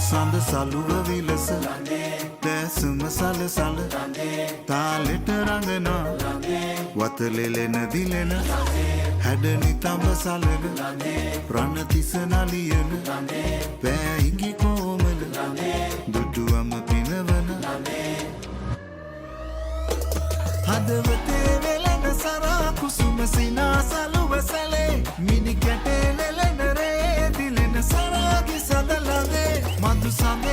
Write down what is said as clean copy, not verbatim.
සඳ සලුව විලස දෑසම සලසල තාලෙට රඟනා වතලෙලෙන දිලෙන හැඩ නිතඹ සලන රණතිස නලියන පෑඉඟි කෝමල දුටුවම පිනවන හදවතේ වෙලෙන සරා කුසුම සිනා සලුව සැලේ මිනි කැටේ ලෙලෙන රේ දිලෙන සරාගි සඳ ලඳේ මధు සඳේ.